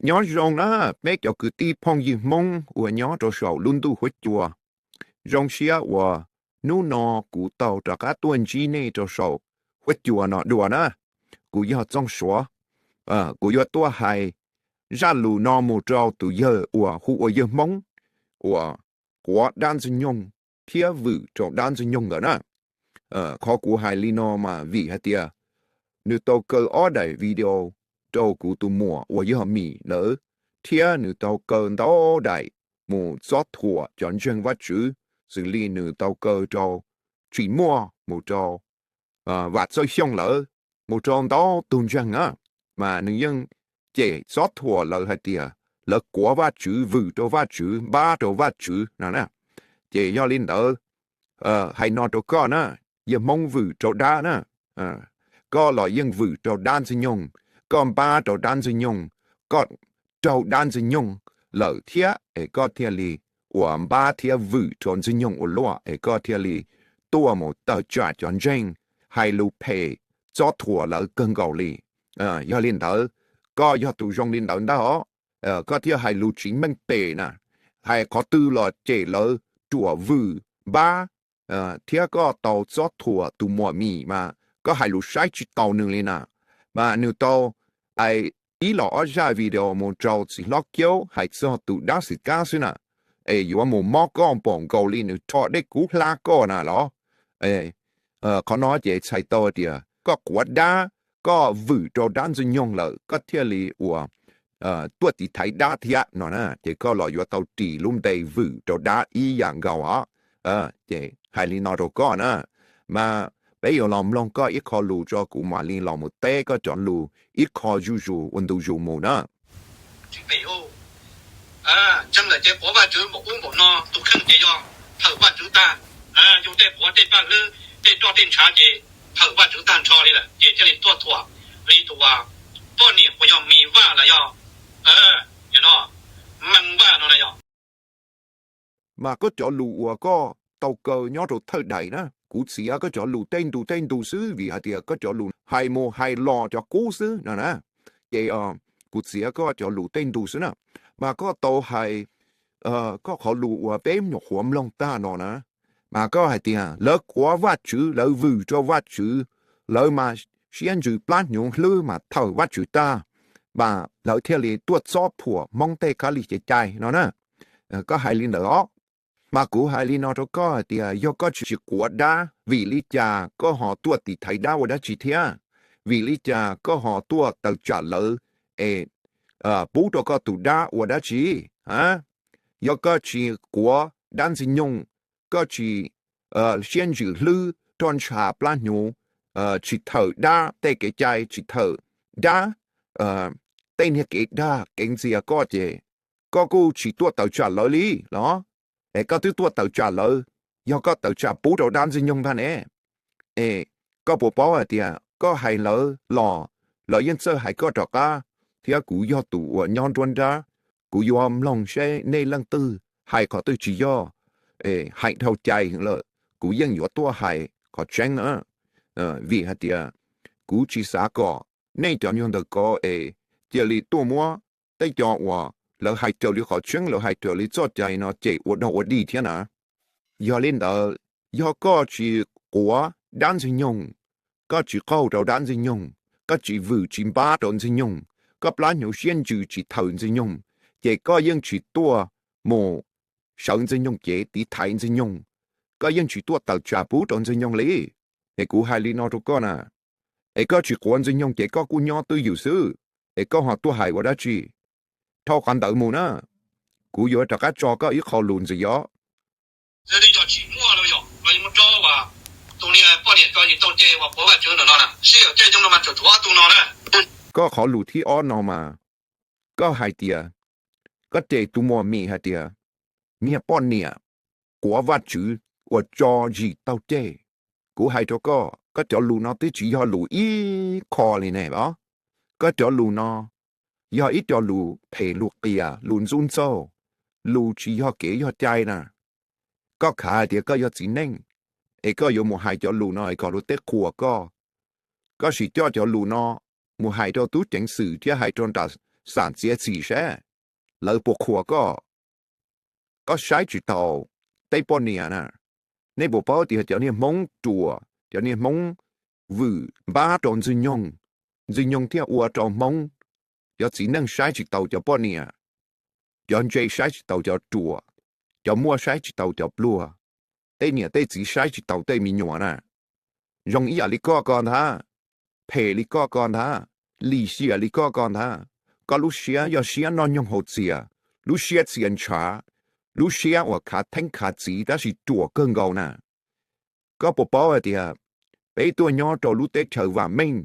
Nyob zoo na, peb cov kwv tij phooj ywg Hmoob uas nyob rau saum lub ntuj huab cua. Zoo siab uas hnub no kuv tau rov qab tuaj ntsib nej rau saum huab cua no dua na. Kuv yog Txooj Suav. Kuv yuav tuaj hais zaj lus no mus rau tus yawg uas hu ua yawg Hmoob uas quav dab Ntxwg Nyoog thiab vwm rau dab Ntxwg Nyoog ntawd na. Qhov kuv hais li no mas vim hais tias nws tau kaw ob daim video rau kuv tus muam uas yog Mim lawv, thiab nws tau kaw ntau daim mus txob thuam cov ntseeg Vajtswv, xws li nws tau kaw rau tsis muaj mus rau Vam Txawj Xyooj lawv, mus rau ntau tug ntseeg na, mas nws yeej cem txob thuam lawv hais tias lawv quav Vajtswv, vwm rau Vajtswv, npab rau Vajtswv no na. Ces yog li ntawd, hais no rau koj na, yawg Hmoob vwm rau dab na, koj los yeej vwm rau dab Ntxwg Nyoog, koj npab rau dab Ntxwg Nyoog, koj raug dab Ntxwg Nyoog lawm thiab es koj thiaj li uas npab thiab vwm rau Ntxwg Nyoog ua luaj es koj thiaj li tuaj mus tawm tsam cov ntseeg, hais lus phem txob thuam lawv kawg nkaus li. Yog li ntawd, koj yog tus zoo li ntawd ntag os, koj thiaj hais lus tsis meej pem na, hais qhov twg los cem lawv ruam vwm npab, thiab koj tau txob thuam tus muam Mim mas koj hais lus saib tsis taus nws li na. Mas nws tau hais ib los ob zaj video mus rau txiv hlob Kiaub hais txog tus dab xwm kab xwb na, es yuav mus mob koj npaum nkaus li nws rho dej kub hlab koj na los. Qhov no ces txhais tau tias koj quav dab, koj vwm rau dab Ntxwg Nyoog lawm koj thiaj li uas tuaj tiv thaiv dab thiab no na, ces koj los yuav tau ris lub npe vwm rau dab ib yam nkaus os. Ces hais li no rau koj na, mas peb yuav los mloog koj ib qho lus tso kuv mam li los mus teb koj cov lus ib qho zuj zus ua ntu zus mus na. Tseeb lawm ces quav Vajtswv npaum ub npaum no, tus kheej ces yog thawm Vajtswv tag. Yus tej quav tej paj hlwb tej roj tej ntshav ces thawm Vajtswv tag nrho li lawm ces thiaj li tuaj thuam li tus poj niam uas yog Mis Vaj los yog Mees Vaj no na yog. Mas koj cov lus uas koj tau kaw nyob rau thawj daim na, kuv txiav koj cov lus tej ntu tej ntu xwb vim hais tias koj cov lus hais mus hais los cov kub xwb no na. Ces kuv txiav koj cov lus tej ntu xwb na. Mas koj tau hais koj qhov lus uas peb nyuam qhuav mloog tag no na, mas koj hais tias lawv quav Vajtswv, lawv vwm rau Vajtswv, lawv mas siab ntsws plab hnyuv hlwb mas thawm Vajtswv tag, mas lawv thiaj li tuaj txob thuam Hmoob tej kab li kev cai no na. Koj hais li ntawd os. Mas kuv hais li no rau koj hais tias yog koj tsis quav dab, vim li cas koj ho tuaj tiv thaiv dab ua dab tsi thiab? Vim li cas koj ho tuaj tawm tsam lawv es pub rau koj tus dab ua dab tsi? Yog koj tsis quav dab Ntxwg Nyoog, koj tsis siab ntsws hlwb roj ntsha plab hnyuv, tsis thawm dab tej kev cai, tsis thawm dab tej niag kev dag kev ntxias koj ces koj kuj tsis tuaj tawm tsam lawv li los? Es koj twb tuaj tawm tsam lawv, yog koj tawm tsam pub rau dab Ntxwg Nyoog ntag ne. Es koj puas paub hais tias koj hais lawv los lawv yeej txawj hais koj rov qab, thiab kuv yog tus uas nyob nruab nrab, kuv yuav mloog seb nej leej twg hais qhov twg tsis yog, hais dhau cai lawm, kuv yeej yuav tuaj hais qhov tseeb na. Vim hais tias kuv tsis xav kom nej cov nyuag ntawm ko es cia li tuaj muab tej co uas lawv hais raws li qhov tseeb, lawv hais raws li txoj cai no cem ua dog ua dig thiab na. Yog li ntawd, yog koj tsis quav dab Ntxwg Nyoog, koj tsis qaug rau dab Ntxwg Nyoog, koj tsis vwm tsis npab rau Ntxwg Nyoog, koj plab hnyuv siab ntsws tsis thawm Ntxwg Nyoog, ces koj yeej tsis tuaj mus sawv Ntxwg Nyoog cev tiv thaiv Ntxwg Nyoog, koj yeej tsis tuaj tawm tsam pub rau Ntxwg Nyoog li. Es kuv hais li no rau koj na, es koj tsis quav Ntxwg Nyoog ces koj kuj nyob twj ywm xwb, es koj ho tuaj hais ua dab tsi? Dhau qhov ntawd mus na, kuv yuav rov qab tso koj ib qho lus ntxiv os. Koj qhov lus thib ob no mas, koj hais tias, koj cem tus muam Mim hais tias, niag poj niam quav Vajtswv uas tso zis taug ceg. Kuv hais rau koj, koj cov lus no twb tsis yog lus ib qho li ne os. Koj cov lus no yog ib co lus phem lus qias lus ntxub ntxaug, lus tsis yog kev yog cai na. Koj khav hais tias koj yog txiv neej, es koj yuav mus hais cov lus no es kom luag tej qhuas koj. Koj sim coj cov lus no mus hais rau tub ceev xwm thiab hais rau nram xam txiav txim saib lawv puas qhuas koj. Koj saib tsis taus tej poj niam na. Nej puas paub tias cov niag Hmoob ruam, cov niag Hmoob vwm npab rau Ntxwg Nyoog, Ntxwg Nyoog thiaj ua rau Hmoob, cov txiv neej saib tsis taus cov poj niam, cov ntse saib tsis taus cov ruam, cov muaj saib tsis taus cov pluag, tej niam tej txiv saib tsis taus tej me nyuam na. Zoo ib yam li koj ko ntag, phem li koj ko ntag, lim hiam li koj ko ntag. Koj lub siab yog siab noj nyoog haus txias, lub siab txias ntshav, lub siab uas khav theeb khav txiv tab sis ruam kawg nkaus na. Koj puas paub hais tias peb tuaj nyob rau lub teb chaws vam meej,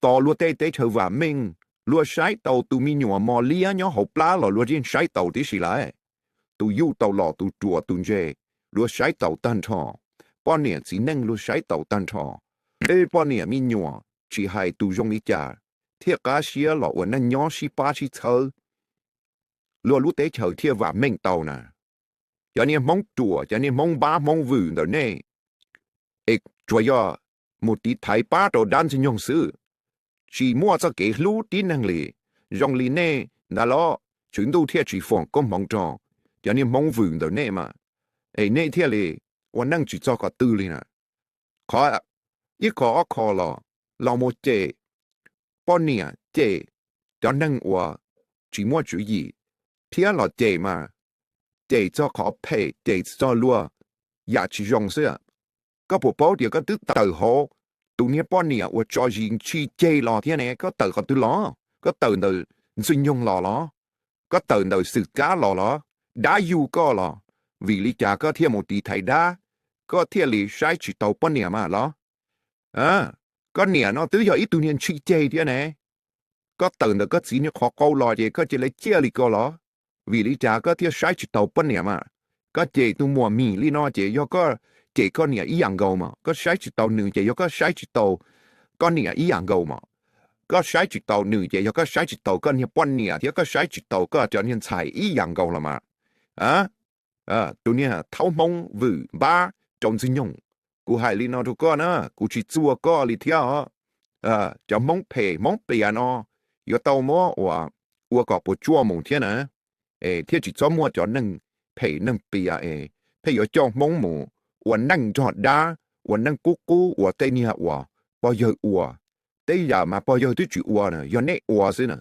tos luag tej teb chaws vam meej, luag saib taus tus me nyuam mos liab nyob hauv plab los luag yeej saib taus tib si lawm. Tus yuj tau los, tus ruam tus ntse, luag saib taus tag nrho. Poj niam txiv neej luag saib taus tag nrho. Tej poj niam me nyuam tsis hais tus zoo li cas thiaj qab siab los ua neej nyob sib pab sib txhawb, luag lub teb chaws thiaj vam meej tau na. Cov niag Hmoob ruam, cov niag Hmoob npab Hmoob vwm ntawm nej, es tsuas yog mus tiv thaiv pab rau dab Ntxwg Nyoog xwb, tsis muaj txoj kev hlub tib neeg li. Zoo li nej ntag los Tswv Ntuj thiaj tsis foom koob hmoov rau cov niag Hmoob vwm ntawm nej mas, es nej thiaj li ua neej tsis txog qhov twg li na. Qhov, ib qho ob qho los, los mus cem poj niam, cem cov neeg uas tsis muaj tswv yim, thiab los cem mas cem txog qhov phem, cem txog luag yam tsis zoo xwb. Koj puas paub tias koj twb tawm hauv tus niag poj niam uas tso zis ntshis ceg los thiab ne? Koj tawm qhov twg los? Koj tawm ntawm Ntxwg Nyoog los los? Koj tawm ntawm xwm kab los los? Dab yug koj los? Vim li cas koj thiaj mus tiv thaiv dab, koj thiaj li saib tsis taus poj niam mas los? Koj niam no twb yog ib tug niag ntshis ceg thiab ne. Koj tawm ntawm koj txiv niag qhov qau los ces koj cia li ciaj li ko los? Vim li cas koj thiaj saib tsis taus poj niam mas? Koj cem tus muam mis li no ces yog koj cem koj niam ib yam nkaus mas. Koj saib tsis taus nws ces yog koj saib tsis taus koj niam ib yam nkaus mas. Koj saib tsis taus nws ces yog koj saib tsis taus koj niag poj niam thiab koj saib tsis taus koj cov niag ntxhais ib yam nkaus los mas. Tus niag thaub Hmoob vwm npab rau Ntxwg Nyoog, kuv hais li no rau koj na, kuv tsis txuag koj li thiab os. Cov Hmoob phem Hmoob pias no yuav tau muab ua, ua kom puas tsuaj mus thiab na, thiaj tsis txhob muaj cov neeg phem neeg pias es pheej yuav coj Hmoob mus ua neej nrog dab, ua neej qub qub uas tej niag uas pog yawg ua. Tej yam mas pog yawg twb tsis ua na, yog nej ua xwb na.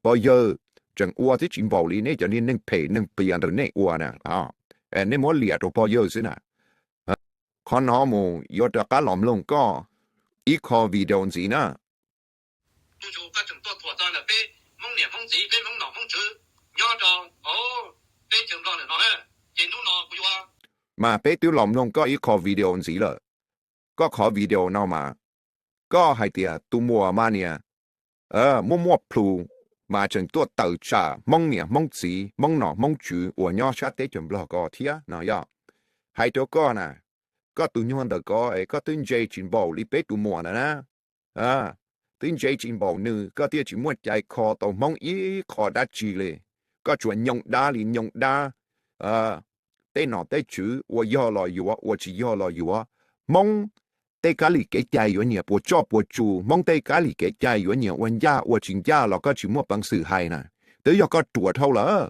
Pog yawg tseem ua twb tsis npaum li nej cov niag neeg phem neeg pias ntawm nej ua na. Nej muab liam rau pog yawg xwb na. Qhov no mus yuav rov qab los mloog koj ib qho video ntxiv na. Mas peb twb los mloog koj ib qho video ntxiv lawm. Koj qhov video no mas koj hais tias tus muam mas niam muaj muaj plhus, mas tseem tuaj tawm tsam Hmoob niam Hmoob txiv Hmoob nom Hmoob tswv uas nyob sab teb chaws Nplog ko thiab no yog. Hais rau koj na, koj tus nyuag ntawm ko es koj twb ntse tsis npaum li peb tus muam ntawd na. Twb ntse tsis npaum nws koj thiaj tsis muaj cai kho tau Hmoob ib qho dab tsi li. Koj tsuas nyoo dab li nyoo dab, tej nom tej tswv ua yog los yuav, ua tsis yog los yuav. Hmoob tej kab lis kev cai yuav nyias puas tsoj puas tsu, Hmoob tej kab lis kev cai yuav nyias ua ncaj ua tsis ncaj los koj tsis muaj peev xwm hais na. Twb yog koj ruam dhau lawm,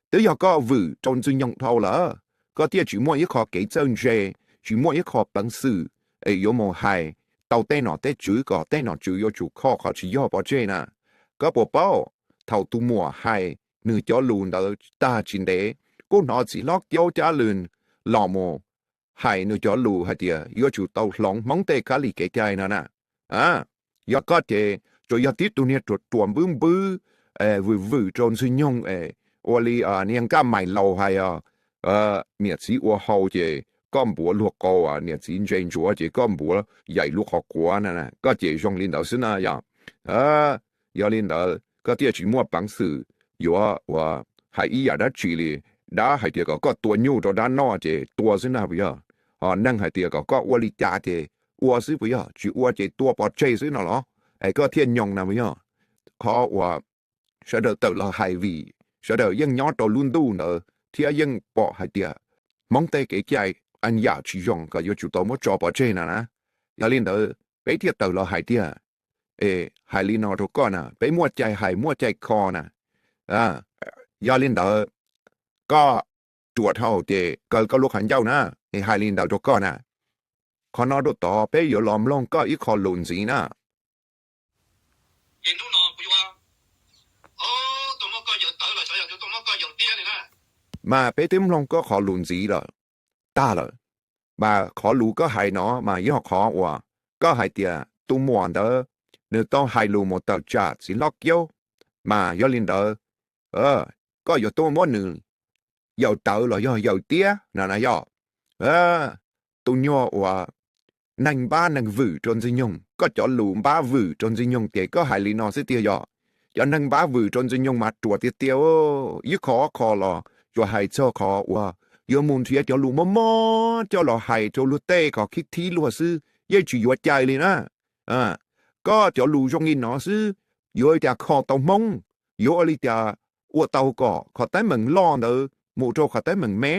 twb yog koj vwm rau Ntxwg Nyoog dhau lawm, koj thiaj tsis muaj ib qho kev txawj ntse, tsis muaj ib qho peev xwm es yuav mus hais tau tej nom tej tswv kom tej nom tswv yuav tsum kho qhov tsis yog pov tseg na. Koj puas paub, thaum tus muam hais nws cov lus ntawd tag tsis ntev, kuj hnov txiv hlob Caub Cab Lwm los mus hais nws cov lus hais tias yuav tsum tau hloov Hmoob tej kab lis kev cai no na. Yog koj ces tsuas yog tib tug niag ruam ruam npwb npwb, vwm vwm rau Ntxwg Nyoog, ua li niag Nkaj Maim Laus hais, niam txiv ua hau ces koj npuav luag qau, niam txiv ntse ntsuav ces koj npuav yaim luag qhov quav na. Koj ces zoo li ntawd xwb na yog. Yog li ntawd koj thiaj tsis muaj peev xwm yuav ua hais ib yam dab tsi li. Dab hais tias kom koj tua nyuj rau dab noj ces tua xwb na puas yog? Ho neeg hais tias kom koj ua li cas ces ua xwb puas yog? Tsis ua ces tua pov tseg xwb no los? Es koj thiaj nyoo na puas yog? Qhov uas sawv daws tawm los hais vim sawv daws yeej nyob rau lub ntuj ntawd thiab yeej pom hais tias Hmoob tej kev cai ua yam tsis zoo kom yuav tsum tau muab tso pov tseg na na. Yog li ntawd peb thiaj tawm los hais tiag. Es hais li no rau koj na, peb muaj cai hais muaj cai kho na. Yog li ntawd, koj ruam dhau ces kaw koj lub qhov ncauj na, es hais li ntawd rau koj na. Qhov no rau tod peb yuav los mloog koj ib qho lus ntxiv na. Mas peb twb mloog koj qhov lus ntxiv lawm, tag lawm. Mas qhov lus koj hais no mas yog qhov uas koj hais tias tus muam ntawd nws tau hais lus mus tawm tsam txiv hlob Kiaub, mas yog li ntawd koj yuav tuaj muab nws yaws tawv los yog yaws tiab no na yog. Tus nyuag uas neeg npab neeg vwm rau Ntxwg Nyoog, koj cov lus npab vwm rau Ntxwg Nyoog ces koj hais li no xwb tiag yog. Cov neeg npab vwm rau Ntxwg Nyoog mas ruam tiag tiag, ib qho ob qho los tsuas hais txog qhov uas yuav mus nrhiav cov lus mob mob coj los hais rau luag tej kom khib thib luag xwb, yeej tsis yuav cai li na. Koj cov lus zoo li no xwb, yuav ua li cas kho tau Hmoob? Yuav ua li cas ua tau kom qhov teeb meem loj ntawd mus rau qhov teeb meem me?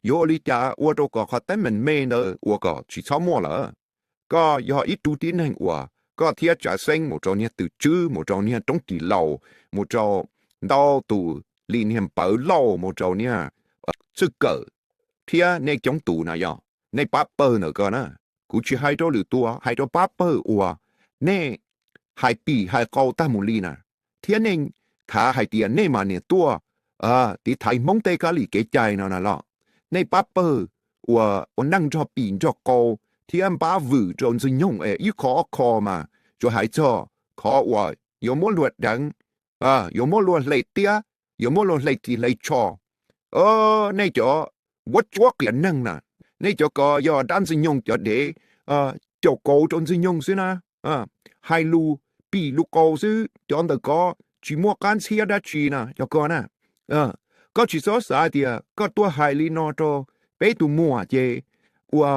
Yuav ua li cas ua rau kom qhov teeb meem me ntawd ua kom tsis txhob muaj lawm? Koj yog ib tug tib neeg uas koj thiab Tsav Xeeb mus rau niag Twm Tswb, mus rau niag Roob Ris Laus, mus rau ntau tus li niag Npawv Lauj, mus rau niag Txwj Kawm thiab nej coob tus na yog, nej pab pawg ntawm ko na. Kuv tsis hais rau lwm tus, hais rau pab pawg uas nej hais pim hais qau tag mus li na, thiab nej thav hais tias nej mas niam tuaj tiv thaiv Hmoob tej kab li kev cai no na los. Nej pab pawg uas ua neej nrog pim nrog qau thiab npab vwm rau Ntxwg Nyoog es ib qho ob qho mas tsuas hais txog qhov uas yuav muab luag deev, yuav muab luag hle tiab, yuav muab luag hle ris hle tsho. Nej cov vuab tsuab qias neeg na, nej cov ko yog dab Ntxwg Nyoog cov dev, caum kauv rau Ntxwg Nyoog xwb na. Hais lus pim lus qau xwb, cov ntawm ko tsis muaj qab ntxhiab dab tsi na cov ko na. Koj tsis txhob xav tias koj tuaj hais li no rau peb tus muam ces ua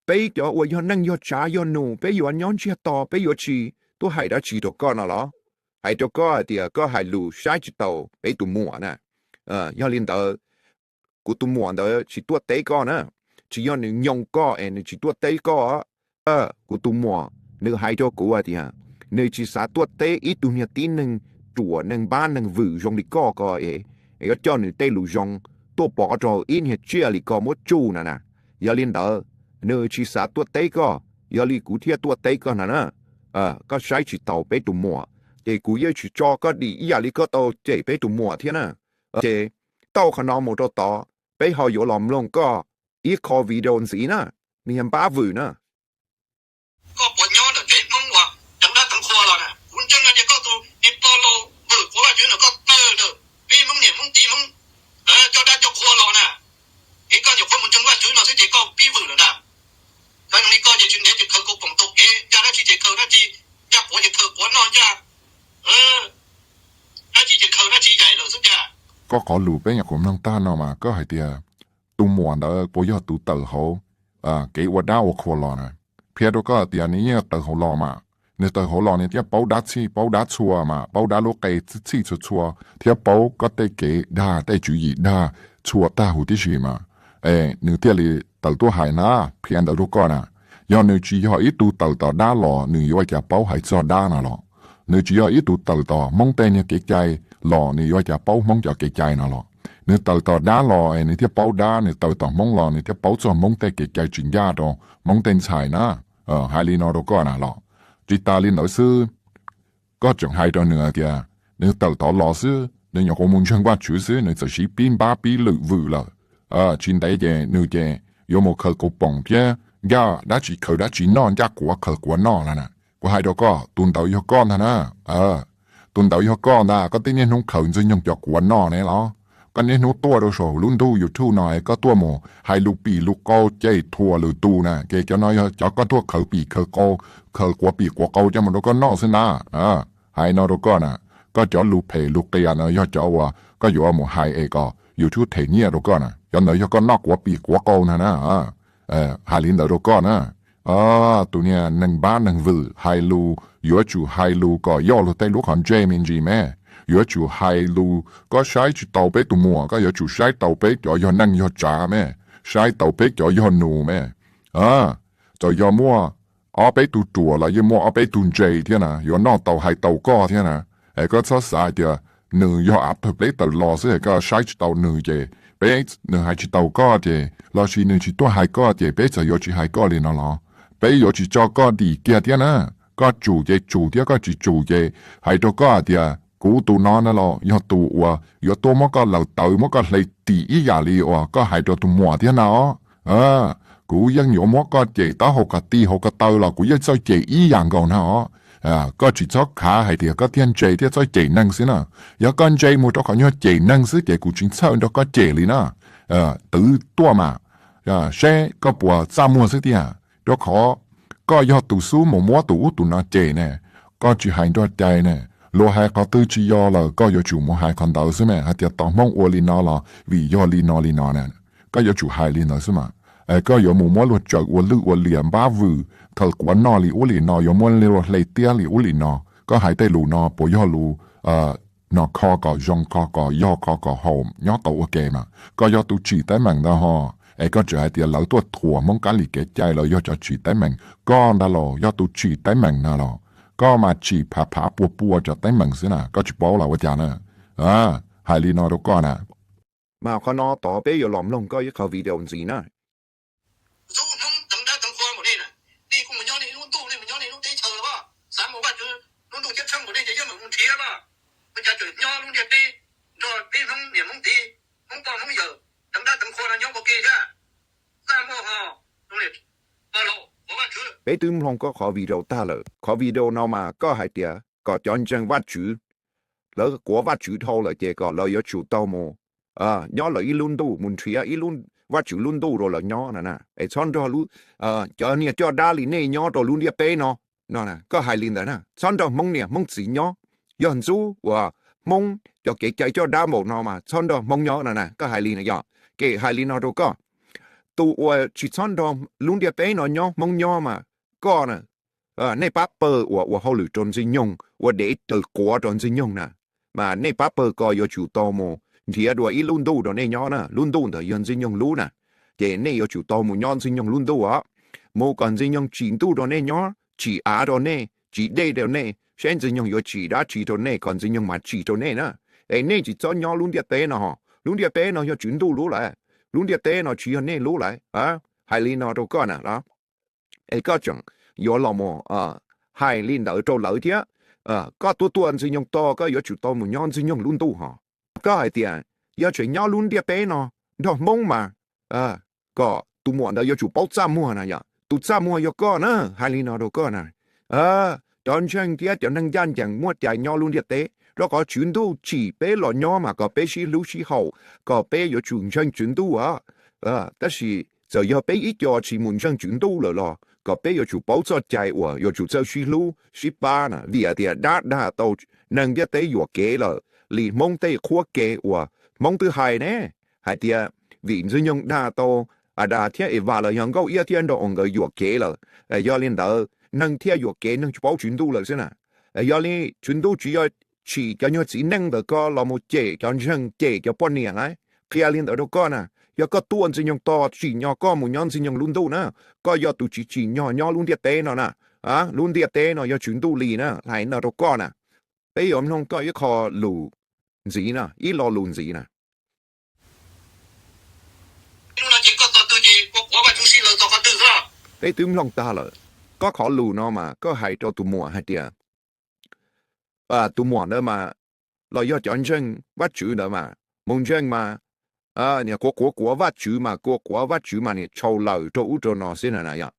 peb cov uas yog neej yog tsav yog nus peb yuav nyob ntsiag to, peb yuav tsis tuaj hais dab tsi rau koj no los? Hais rau koj hais tias koj hais lus saib tsis taus peb tus muam na. Yog li ntawd, kuv tus muam ntawd tsis tuaj teb koj na, tsis yog nws nyoo koj es nws tsis tuaj teb koj. Kuv tus muam nws hais rau kuv hais tias nws tsis xav tuaj teb ib tug niag tib neeg ruam neeg npab neeg vwm zoo li koj ko es yuav coj nws tej lus zoo tuaj pov rau ib niag tsiaj li koj muab tsuj na na. Yog li ntawd, nws tsis xav tuaj teb koj, yog li kuv thiaj tuaj teb koj na na. Koj saib tsis taus peb tus muam, ces kuv yeej tsis tso koj dim ib yam li koj tau cem peb tus muam thiab na. Ces tau qhov no mus rau tod, peb ho yuav los mloog koj ib qho video ntxiv na, niag npab vwm na. Koj puas nyob ntawm tsev Hmoob uas teev dab teev qhua los na? Kuv ntseeg tias koj tus niag pog laus vwm qhuav Vajtswv ntawm koj tawg ntawm peb Hmoob niam Hmoob txiv Hmoob coj dab coj qhua los na, es koj nyuam qhuav mus ntseeg Vajtswv no xwb ces koj pib vwm lawm ntag. Tab li koj ces tsis ntev ces khaws kaus poom taug kev, ncaj dab tsi ces khaws dab tsi, ncaj quav ces khaws quav noj ncaj, dab tsi ces khaws dab tsi yaim lawm xwb cas. Koj qhov lus peb nyuam qhuav mloog tag no mas koj hais tias tus muam ntawd puas yog tus tawm hauv kev ua dab ua qhua los na? Qhia rau koj tias nws yeej tawm hauv los mas. Nws tawm hauv los nws thiaj paub dab txhij paub dab txhua mas, paub dab lub qe txhij txhij txhua txhua, thiab paub koj tej kev dag tej tswv yim dag txhua tag huv tib si mas, es nws thiaj li tawm tuaj hais na. Qhia ntawd rau koj na, yog nws tsis yog ib tug tawm tom dab los nws yuav ua cas paub hais txog dab no los? Nws tsis yog ib tug tawm tom Hmoob tej niag kev cai los nws yuav ua cas paub Hmoob cov kev cai no los? Nws tawm tom dab los es nws thiaj paub dab, nws tawm tom Hmoob los nws thiaj paub txog Hmoob tej kev cai tsis ncaj rau Hmoob tej ntxhais na. Hais li no rau koj na los. Tsis tas li ntawd xwb, koj tseem hais rau nws tias nws tawm tod los xwb, nws nyuam qhuav mus ntseeg Vajtswv xwb nws txawm siv pib npab pib lwm vwm lawm. Tsis ntev ces nws ces yuav mus khaws kaus poom thiab ncaj dab tsi khaws dab tsi noj, ncaj quav khaws quav noj lawm na. Kuv hais rau koj, tus ntawd yog koj ntag na. Tus ntawd yog koj ntag, koj twb niaj hnub khaws Ntxwg Nyoog cov quav noj ne los? Koj niaj hnub tuaj rau saum lub ntuj YouTube no es koj tuaj mus hais lus pim lus qau cem thuam lwm tus na, ces cov no yog cov koj tuaj khaws pim khaws qau, khaws quav pim quav qau coj mus rau koj noj xwb ntag. Hais no rau koj na, koj cov lus phem lus qias no yog cov uas koj yuav mus hais es kom YouTube them nyiaj rau koj na, cov ntawd yog koj noj quav pim quav qau ntag na. Hais li ntawd rau koj na. Tus niag neeg npab neeg vwm hais lus yuav tsum hais lus kom yoj luag tej lub qhov ntsej me ntsis me. Yuav tsum hais lus koj saib tsis taus peb tus muam, koj yuav tsum saib taus peb cov yog neej yog tsav me, saib taus peb cov yog nus me. Txawm yog muaj ob peb tug ruam los yeej muaj ob peb tug ntse thiab na, yuav noj tau hais tau koj thiab na. Es koj txhob xav hais tias nws yog av tawg pleb tawm los xwb es koj saib tsis tau nws ces peb, nws hais tsis tau koj ces los sis nws tsis tuaj hais koj ces peb txawm yuav tsis hais koj li no los? Peb yuav tsis tso koj dim kiag thiab na. Koj tsum ces tsum thiab, koj tsis tsum ces hais rau koj hais tias kuv tus no na los yog tus uas yuav tuaj muab koj lawm tawv, muab koj hle tim ib yam li uas koj hais rau tus muam thiab na os. Kuv yeej yuav muab koj cem taub hau ko ti hauv ko taw los kuv yeej txawj cem ib yam nkaus na os. Koj tsis txhob khav hais tias koj thiaj ntse thiab txawj cem neeg xwb na. Yog koj ntse mus rau qhov nyuag cem neeg xwb ces kuv tsis txhawj nrog koj cem li na. Twv tuaj mas, seb koj puas txaj muag xwb tiag, rau qhov koj yog tus xub mus muab tus ub tus no cem ne. Koj tsis hais nrog cai ne, luag hais qhov twg tsis yog lawm koj yuav tsum mus hais qhov ntawd xwb mas, hais tias tos Hmoob ua li no los vim yog li no li no na. Koj yuav tsum hais li ntawd xwb mas. Koj yuav mus muab luag tsaws ua lwj ua liam npab vwm, thaws quav noj li ub li no, yuav muab luag hle tiab li ub li no. Koj hais tej lus no puas yog lus no kho kom zoo, kho kom yog, kho kom haum nyob tau ua ke mas? Koj yog tus tsim teeb meem ntag ho, es koj tseem hais tias lawv tuaj thuam Hmoob kab li kev cai los yog cov tsim teeb meem. Koj ntag los yog tus tsim teeb meem na los? Koj mas tsim phav phav pua pua cov teeb meem xwb na, koj tsis paub los ua cas na? Hais li no rau koj na. Mas qhov no tod peb yuav los mloog koj ib qho video ntxiv na. Ntxub Hmoob teev dab teev qhua npaum nej na, nej kuj mus nyob nej lub ntuj, nej mus nyob nej lub teb chaws los, xav mus Vajtswv lub ntuj ceeb tsheej npaum nej ces yeej meem mus nrhiav los, ua cas tseem nyob lub ntiaj teb nrog peb Hmoob niam Hmoob txiv, Hmoob poj Hmoob yawm teev dab teev qhua no nyob ua ke thiab. Txaj muag ho, peb twb mloog koj qhov video tag lawm. Qhov video no mas koj hais tias kom cov ntseeg Vajtswv lawv quav Vajtswv dhau lawm ces kom lawv yuav tsum tau mus nyob lawv ib lub ntuj, mus nrhiav ib lub, Vajtswv lub ntuj rau lawv nyob no na. Es txhob nrog cov niag coj dab li nej nyob rau lub ntiaj teb no no. Koj hais li ntawd na, txhob nrog Hmoob niam Hmoob txiv nyob. Yog ntxub uas Hmoob cov kev cai coj dab npaum no mas txhob nrog Hmoob nyob no na, koj hais li no yog. Ces hais li no rau koj, tus uas tsis txhob nrog lub ntiaj teb no nyob, Hmoob nyob mas koj na, nej pab pawg uas ua hauj lwm rau Ntxwg Nyoog, ua dev taws quav rau Ntxwg Nyoog na, mas nej pab pawg ko yuav tsum tau mus nrhiav dua ib lub ntuj rau nej nyob na, lub ntuj ntawd yog Ntxwg Nyoog lub na. Ces nej yuav tsum tau mus nyob Ntxwg Nyoog lub ntuj os, mus kom Ntxwg Nyoog tsim ntuj rau nej nyob, tsim av rau nej, tsim dej rau nej, saib Ntxwg Nyoog yuav tsim dab tsi rau nej kom Ntxwg Nyoog mas tsim rau nej na. Es nej tsis txhob nyob lub ntiaj teb no, lub ntiaj teb no yog Tswv Ntuj lub lawm, lub ntiaj teb no tsis yog nej lub lawm. Hais li no rau koj na los, es koj tseem yuav los mus hais li ntawd rau lawv thiab. Koj tuaj tuaj Ntxwg Nyoog tos, koj yuav tsum tau mus nyob Ntxwg Nyoog lub ntuj ho. Koj hais tias yog tseem nyob lub ntiaj teb no nrog Hmoob mas kom tus muam ntawd yuav tsum paub txaj muag na yom, tus txaj muag yog koj na, hais li no rau koj na. Cov ntseeg thiab cov neeg ncaj ncees muaj cai nyob lub ntiaj teb, rau qhov Tswv Ntuj tsim peb los nyob mas kom peb sib hlub sib haum, kom peb yuav tsum ntseeg Tswv Ntuj os. Tab sis txawm yog peb ib co tsis mus ntseeg Tswv Ntuj lawm los kom peb yuav tsum paub txoj cai uas yuav tsum txawj sib hlub sib pab na, vim hais tias dab dag tau neeg ntiaj teb yuam kev lawm li Hmoob tej qhuab kev uas Hmoob twb hais ne, hais tias vim Ntxwg Nyoog dag tau Adas thiab Evas los yog Nkauj Iab thiab Nraug Oos nkawd yuam kev lawm. Yog li ntawd neeg thiaj yuam kev, neeg tsis paub Tswv Ntuj lawm xwb na. Yog li Tswv Ntuj tsis yog tsim cov nyuag txiv neej ntawd ko los mus cem cov ntseeg, cem cov poj niam lauj. Qhia li ntawd rau koj na, yog koj tuaj Ntxwg Nyoog tos tsim nyog koj mus nyob Ntxwg Nyoog lub ntuj na, koj yog tus tsis tsim nyog nyob lub ntiaj teb no na. Lub ntiaj teb no yog Tswv Ntuj li na, hais no rau koj na. Peb yuav mloog koj ib qho lus ntxiv na, ib lo lus ntxiv na. Peb twb mloog tag lawm. Koj qhov lus no mas koj hais rau tus muam hais tias, tus muam ntawd mas, los yog cov ntseeg Vajtswv ntawd mas, mus ntseeg mas, niam quav quav quav Vajtswv mas, quav quav Vajtswv mas niam tshau lawm rau ub rau no xwb na yom.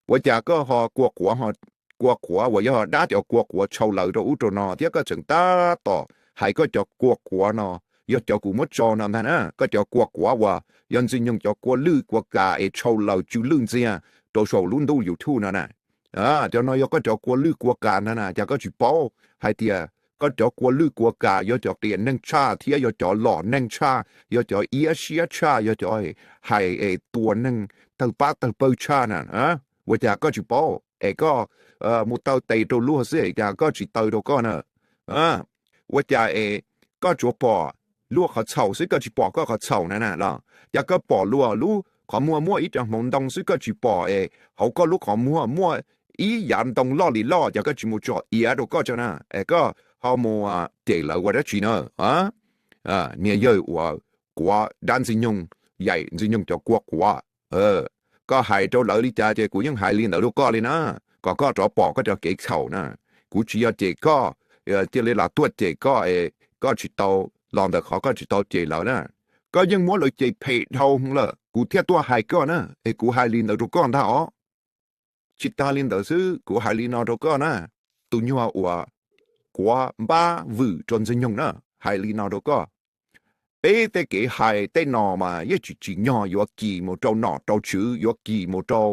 Ua cas koj ho quav quav, quav quav uas yog dab cov quav quav tshau lawm rau ub rau no thiab koj tseem tab tom hais koj cov quav quav no yog cov kuv muab tso no ntag na, koj cov quav quav uas yog Ntxwg Nyoog cov kua lwj kua kas es tshau lawm tsw lwj ntxiag rau saum lub ntuj YouTube no na. Cov no yog koj cov kua lwj kua kas ntag na, cas koj tsis paub hais tias koj cov kua lwj kua kas yog cov qias neeg tshaj thiab yog cov lom neeg tshaj, yog cov iab siab tshaj, yog cov hais es tua neeg tawg pab tawg pawg tshaj na. Ua cas koj tsis paub es koj mus taw tes rau luag xwb es cas koj tsis taw rau koj na? Ua cas es koj tsuas pom luag qhov txhaum xwb koj tsis pom koj qhov txhaum na na los? Cas koj pom luag lub qhov muag muaj ib co hmoov ntoo xwb koj tsis pom es hauv koj lub qhov muag muaj ib yav ntoo loj li loj, cas koj tsis mus tsom iav rau koj tso na, es koj ho mus cem lawv ua dab tsi na? Niag yawg uas kuav dab ntxwg nyoog, yaim ntxwg nyoog cov kua quav, koj hais rau lawv li cas ces kuv yeej hais li ntawd rau koj li na, kom koj rov pom koj cov kev txhaum na. Kuv tsis yog cem koj, thiaj li los tuaj cem koj es koj tsis tau, los ntawm qhov koj tsis tau cem lawv na. Koj yeej muab lawv cem phem dhau lawm kuv thiaj tuaj hais koj na, es kuv hais li ntawd rau koj ntag os. Tsis tas li ntawd xwb, kuv hais li no rau koj na, tus nyuag uas kuav npab vwm rau ntxwg nyoog na, hais li no rau koj. Peb tej kev hais tej no mas yeej tsis tsim nyog yuav kis mus rau nom rau tswv, yuav kis mus rau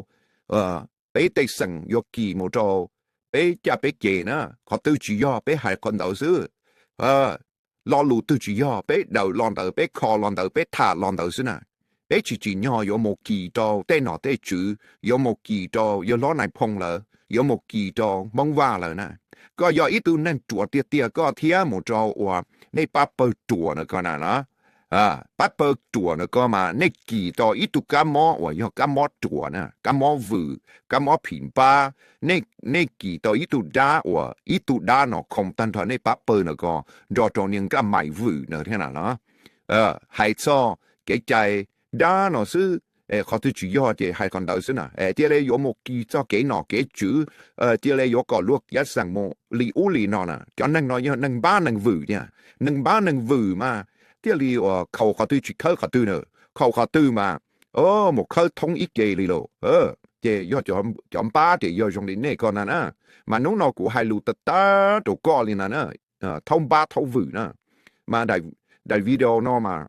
peb tej xeem, yuav kis mus rau peb caj peb ces na. Qhov twg tsis yog peb hais qhov ntawd xwb. Lo lus twg tsis yog peb daws los ntawd, peb kho los ntawd, peb tham los ntawd xwb na. Peb tsis tsim nyog yuav mus kis rau tej nom tej tswv, yuav mus kis rau yawg hlob Nais Phoo lawv, yuav mus kis rau Hmoob Vaj lawv na. Koj yog ib tug neeg ruam tiag tiag koj thiab mus rau uas nej pab pawg ruam na koj na. Pab pawg ruam na koj mas nej kis tau ib tug kab mob uas yog kab mob ruam na, kab mob vwm, kab mob phim npab. Nej kis tau ib tug dab uas ib tug dab no khoo tag nrho nej pab pawg na koj nrog rau niag Nkaj Maim vwm na thiab na. Hais txog kev cai dab no xwb, qhov twg tsis yog ces hais qhov ntawd xwb na. Thiaj li yuav mus kis txog kev nom kev tswv, thiaj li yuav kom luag yav xeem mus li ub li no na. Cov neeg no yog neeg npab neeg vwm tiag, neeg npab neeg vwm mas thiaj li uas khaus qhov twg tsis khawb qhov twg na, khaus qhov twg mas mus khawb thoob ib ce li lawm. Ces yog cov npab ces yog zoo li nej koj na na. Mas hnub no kuv hais lus tag tag rau koj li na na, thaub npab thaub vwm na. Mas daim video no mas